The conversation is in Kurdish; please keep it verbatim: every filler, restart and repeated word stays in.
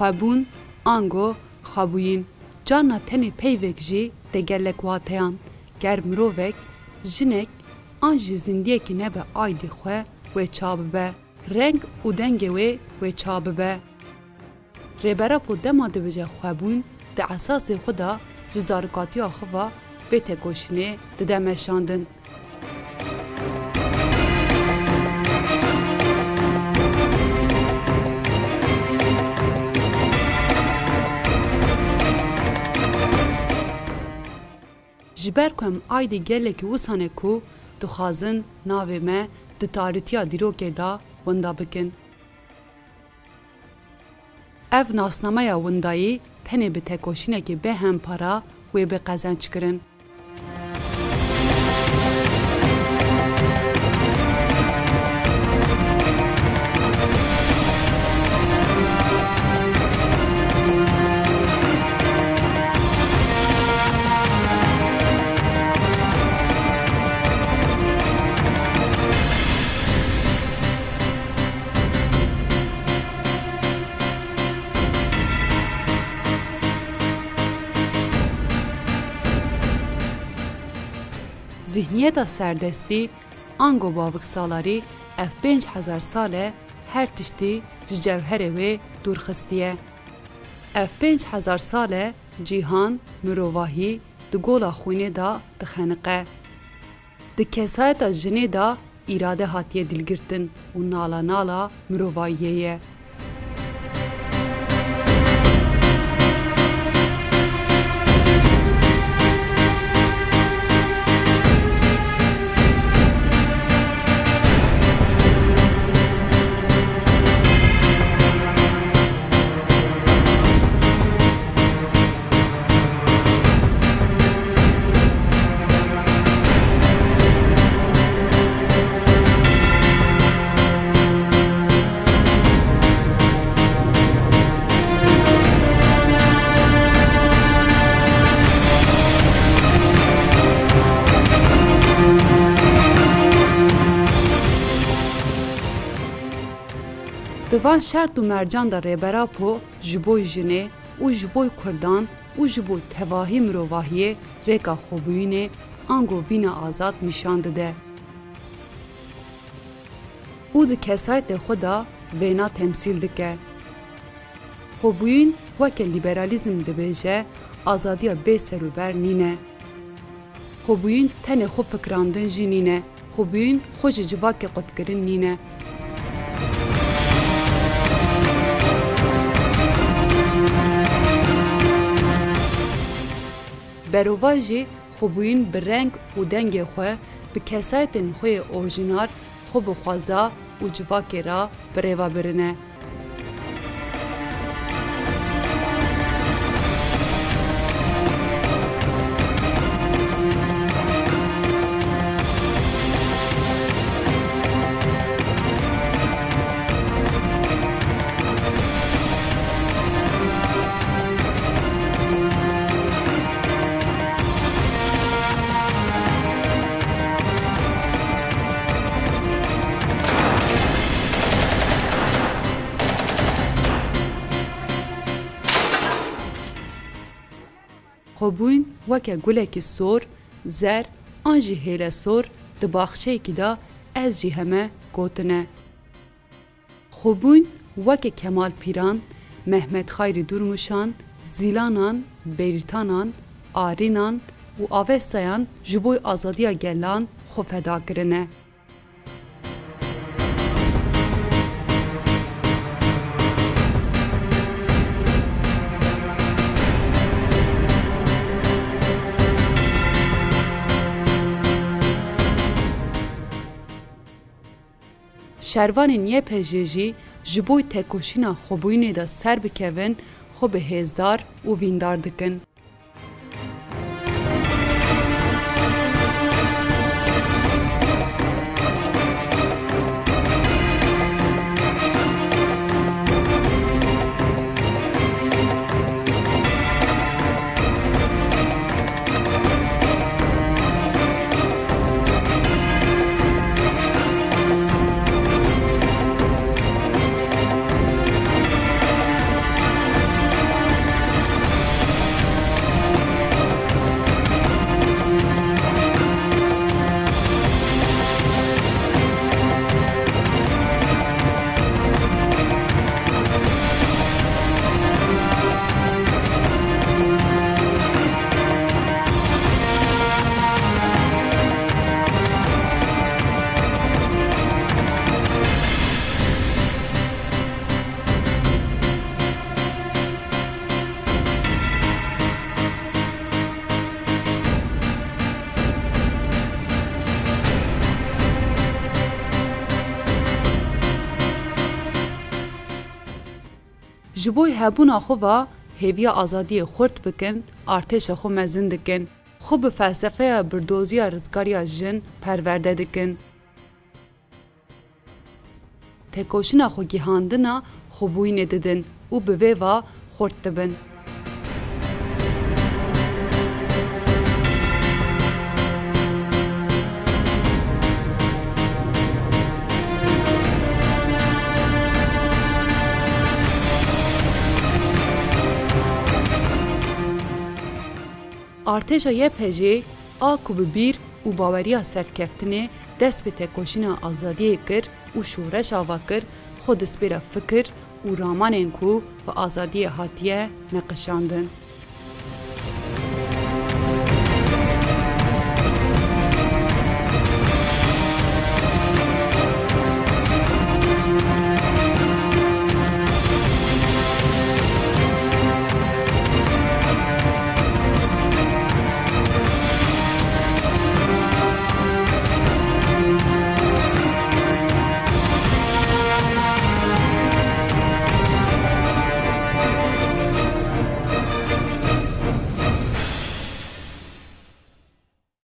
Xwebûn, ango xwebûyîn, carna tenê peyvek jî tê gelek wateyan, ger mirovek, jinek an jî zindiyekî nebe aydî xwe wê ça bibe, reng û dengê wê wê ça bibe. Rêber Apo dema dibêje xwebûn, di esasê xwe de ji zarokatiya xwe ve vê tekoşînê dide meşandin. Ji ber ku em aydê gelekî wisan e ku dixwazin navê me di tarîtiya dîrokê de winda bikin. Ev nasnameya windayî tenê bi tekoşînekî bêhempa re wê bê qezenckirin. Zihniyeta serdestî, ango baviksalarî, ev pênc hezar sal e her tiştî ji cewherê wê dûr xistiye. Ev pênc hezar sal e cîhan, mirovahî di gola xwînê de dixeniqe. Di kesayeta jinê de îrade hatiye dîlgirtin û nala nala mirovahiyê ye. Di van şert û mercan de Rêber Apo ji bo jinê û ji bo kurdan û ji bo tevahî mirovahiyê rêka xwebûyînê ango vîna azad nîşan dide û di kesayetê xwe de vêna temsîl dike. Xwebûyîn weke lîberalîzm dibêje, azadiya bê serûber nîne. Xwebûyîn tenê xwe fikirandin jî nîne. Xwebûyîn xwe ji civakê qutkirin nîne. Berovajî xwebûyîn bi reng û dengê xwe, bi kesayetên xwe yê orjînal xwe bi xweza û civakê re bi rê ve birine. Xwebûn weke gulekî sor, zer an jî hêle sor di baxçeyekî de ez jî heme gotine. Xwebûn weke Kemal Pîran, Mehmet Xayrî Durmuşan, Zîlanan, Berîtanan, Arînan û Avestayan ji bo azadiya gelan xwe feda kirine. Şervanên Y P J jî ji bo tekoşîna xwebûyînê de ser bikevin, xwe bi hêzdar û vîndar dikin. Ji bo hebûna xwe ve hêviya azadiyê xurt bikin, artêşa xwe mezin dikin, xwe bi felsefeya birdoziya rizgariya jin perwerde dikin. Tekoşîna xwe gihandina xwebûyînê didin û bi vê ve xurt dibin. Artêşa Y P J a ku bi bîr û baweriya serkeftinê dest bi tekoşîna azadiyê kir û şoreş ava kir, xwe dispêra fikir û ramanên ku bi azadiyê hatiye neqişandin.